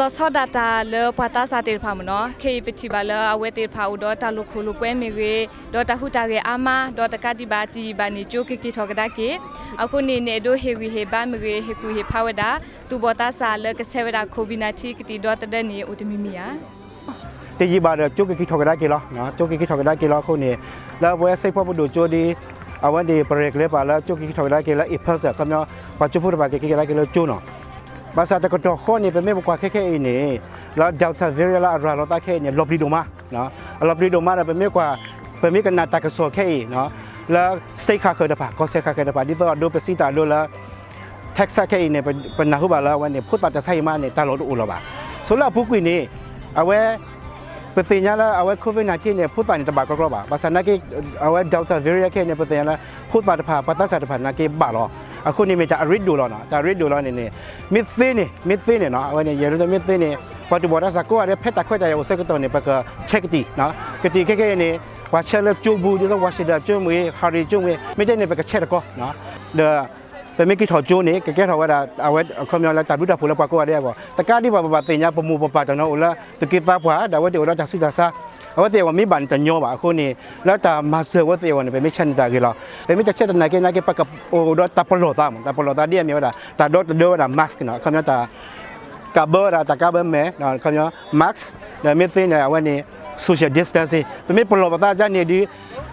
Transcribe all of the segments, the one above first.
လီၤဆီဒၣ်တၢ်လၢပှၤသးစၢ်သ့ၣ်တဖၣ်မ့ၢ်နီၤ, ခဲအံၤပထံၣ်ဘၣ်လၢအဝဲသ့ၣ်တဖၣ်အိၣ်ဒီးတၢ်လိာ်ခိၣ်လိာ်ကွဲမ့ၢ်ဂ့ၤ, ဒီးတၢ်ဟူးတၢ်ဂဲၤအါမး, ဒီးတကးဒံးဘၣ်တယံာ်ဘၣ်န့ၣ် ကၠိကက့ၤထီၣ်ကဒါက့ၤ. အဃိန့ၣ် နအဲၣ်ဒိးဟ့ၣ်ဂံၢ်ဟ့ၣ်ဘါမ့ၢ်ဂ့ၤ, ဟ့ၣ်ကူၣ်ဟ့ၣ်ဖးဝဲဒၣ် သူၣ်ဘီၣ်သးစၢ်လၢကဆဲးဝဲဒၣ် COVID nineteen ကသံၣ်ဒီသဒၢန့ၣ် အိၣ်တမံၤမံၤဧါ. တယံာ်ဘၣ်ဒီး ကၠိကက့ၤထီၣ်ကဒါက့ၤလီၤ. ကၠိကက့ၤထီၣ်ကဒါက့ၤလီၤအဃိန့ၣ်, လၢပဝဲ Saint Paul ပဒိၣ်ကၠိဒီး အဝဲန့ၣ် ပရဲၣ်ကျဲၤပာ်လၢကၠိကက့ၤထီၣ်ကဒါက့ၤလၢ in person ခီပညီ ပှၤကၠိဖိတဖၣ်ကက့ၤကဒါက့ၤလၢကၠိနီၤ. ဘၣ်ဆၣ်တကတီၢ်ဃီန့ၣ် ပမ့ၢ်ပကွၢ်ခဲခဲအံၤန့ၣ်, လၢ Delta variant လၢအရၤလီၤသးခဲအံၤန့ၣ် လီၤပျံၤဒိၣ်မး. အလီၤပျံၤဒိၣ်မးဒီး ပမ့ၢ်ကွၢ်, ပမ့ၢ်ကနၣ်တၢ်ကစီၣ်ခဲအံၤ, လၢ state ဃၣ်ဃၢၤတဖၣ် ကီၢ်စဲၣ်ဃၣ်ဃၢၤတဖၣ် ဒ်သိးအဒိ ပစံးတၢ်အဒိလၢ Texas ခဲအံၤန့ၣ် ပနၢ်ဟူဘၣ်လၢအဝဲန့ၣ် ဖိသၣ်တၢ်ဆါဟံၣ်မးန့ၣ် တၢ်လီၢ်တအိၣ်လီၤဘၣ်. ဆိလၢအပူၤကွံာ်န့ၣ်, အဝဲ ပသ့ၣ်ညါလၢအဝဲ COVID nineteen န့ၣ် ဖိသၣ်န့ၣ်တဘၣ်ကြီကြီဘၣ်. ဘၣ်ဆၣ်နာ်က့ အဝဲ Delta variant ခဲအံၤန့ၣ် ပသ့ၣ်ညါလၢ ဖိသၣ်တဖၣ် ပှၤသးစၢ်တဖၣ်နာ်က့ဘၣ်လီၤ. အဃိန့ၣ်မ့ၢ်တၢ်အရ့ဒိၣ်လီၤနီၤ. တၢ်အရ့ဒိၣ်လီၤန့ၣ်န့ၣ်, မ့ၢ်သ့န့ၣ်, မ့ၢ်သ့န့ၣ်နီၤ, အဝဲန့ၣ် ယဲဒၣ်မ့ၢ်သ့န့ၣ်, ပှၤသူၣ်ဘီၣ်သးစၢ်ကိးဂၤဒဲး ဖဲတၢ်ခွဲးတၢ်ယာ်အိၣ်ဆၢကတီၢ်န့ၣ် ပကဆဲးကတံာ်, ကတံာ်ခဲခဲအံၤန့ၣ်, ပှၤဆဲးလၢကၠိပူၤ ဒ်သိး Washington ကၠိမ့ၢ်ဂ့ၤ, Harding ကၠိမ့ၢ်ဂ့ၤ, မ့ၢ်တဲန့ၣ် ပကဆဲးတကီ, ဒီး ပမ့ၢ်က့ၤထီၣ်ကၠိန့ၣ် ကကဲထီၣ်ဝဲဒၣ် အဝဲအခီပညီလၢတၢ်ဘျုးတၢ်ဖှိၣ်လၢပှၤကိးဂၤဒဲးအဂီၢ်. တကးဒံးဘၣ် ပဘၣ်သ့ၣ်ညါ ပမိၢ်ပပၢ်တနီၤအိၣ်လၢ သူၣ်က့သးပှၢ် ဒီးအဝဲသ့ၣ်အိၣ်ဒီးတၢ်ဆူးတၢ်ဆါ, အဝဲသ့ၣ်အဂီၢ်မ့ၢ်ဘၣ်န့ၣ် တညီဘၣ်. အဃိန့ၣ် လၢတၢ်မၤစၢၤအဝဲသ့ၣ်အဂီၢ်န့ၣ် ပမ့ၢ်ဆဲးန့ၣ်တၢ်ဂ့ၤလီၤ. ပမ့ၢ်တဆဲးတနာ်က့နာ်က့ ပကအိၣ်ဒီးတၢ်ပလီၢ်သးမး, တၢ်ပလီၢ်သးဒ်အမ့ၢ်ဝဲဒၣ် တၢ်ဒီသဒၢဝဲဒၣ် mask နီၤ, အခီပညီတၢ် ကးဘၢဝဲဒၣ် တၢ်ကးဘၢမဲာ်, အခီပညီ mask, ဒီးမ့ၢ်သ့န့ၣ် အဝဲန့ၣ် social distancing ပမ့ၢ်ပလီၢ်ပသးဒ်န့ၣ်ဒီး,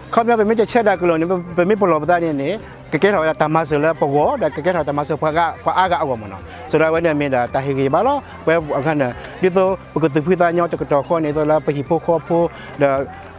အခီပညီ ပမ့ၢ်တဆဲးဒၣ်ကလိာ်န့ၣ် ပမ့ၢ်ပလီၢ်ပသးန့ၣ်န့ၣ် ကကဲထီၣ်ဝဲဒၣ်တၢ်မၤစၢၤလၢပဂီၢ် ဒီးကကဲထီၣ်တၢ်မၤစၢၤပှၤအါဂၤအဂီၢ်မးနီၤ. ဆိုတော့ အဝဲန့ၣ်မ့ၢ်ဒၣ်တၢ်ဟ့ၣ်ဂံၢ်ဟ့ၣ်ဘါလီၤ. ပဝဲအခါန့ၣ် ဒ်သိးပကသူၣ်ဖှံသးညီတကတီၢ်ဃီန့ၣ် ဒ်သိးလၢပဟံၣ်ဖိဃီဖိ, ဒီး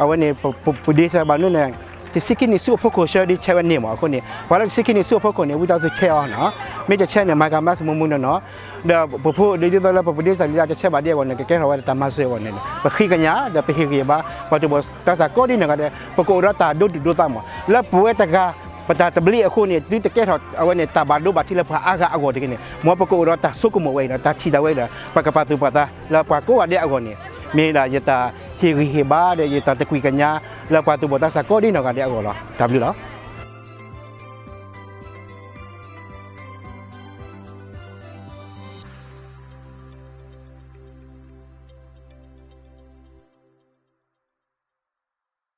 အဝဲန့ၣ် ပဒ့ဆၢဘၣ်န့ၣ်န့ၣ် တဆံခံနံၣ်ဆူအဖီခိၣ်ဆၢဒ်ဆဲးဝဲန့ၣ်မး. အဃိန့ၣ် ပှၤလၢတဆံခံနံၣ်ဆူအဖီခိၣ်န့ၣ် ဝံသးစူၤဆဲးအီၤနီၤ. မ့ၢ်တဆဲးန့ၣ် မၤကၤ mask မုၢ်မုၢ်နီၢ်နီၢ်, ဒီးပဖိဒ်သိးလၢ ပပဒ့စၢ်လံဒၣ် တဆဲးဘၣ်ဒ်အဂီၢ်န့ၣ် ကကဲထီၣ်ဝဲဒၣ်တၢ်မၤစၢၤအဂီၢ်န့ၣ် ပဃ့ကညး ဒီးပဟ့ၣ်ဂံၢ်ဟ့ၣ်ဘါ ပှၤသူၣ်ဘီၣ်သးစၢ်ကိးဒ်နီၢ်ဂၤဒဲး ပကအိၣ်ဒီးတၢ်ဒိသူၣ်ဒိသးမး. လၢပဝဲတဂၤ ပတၢ်တဘျ့အဃိန့ၣ် သုတကဲထီၣ်အဝဲန့ၣ် တၢ်ဘၣ်ဒိဘၣ်ထံးလၢပှၤအါဂၤအဂီၢ်တဂ့ၤန့ၣ်, မ်ပကအိၣ်ဒီးတၢ်ဆိကမိၣ်ဝဲအံၤဒီး တၢ်ထံၣ်ဒၣ်ဝဲဒီး ပှၤကပာ်သူၣ်ပာ်သးလၢပှၤကိးဂၤဒဲးအဂီၢ်န့ၣ် မ့ၢ်ဒၣ်ယတၢ်ဟ့ၣ်ဂံၢ်ဟ့ၣ်ဘါဒီး ယတၢ်တကွံာ်ကညး လၢပှၤသူၣ်ဘီၣ်သးစၢ်ကိးဒ်နီၢ်ဂၤဒဲးအဂီၢ်လီၤ. တၢ်ဘျုးလီၤ.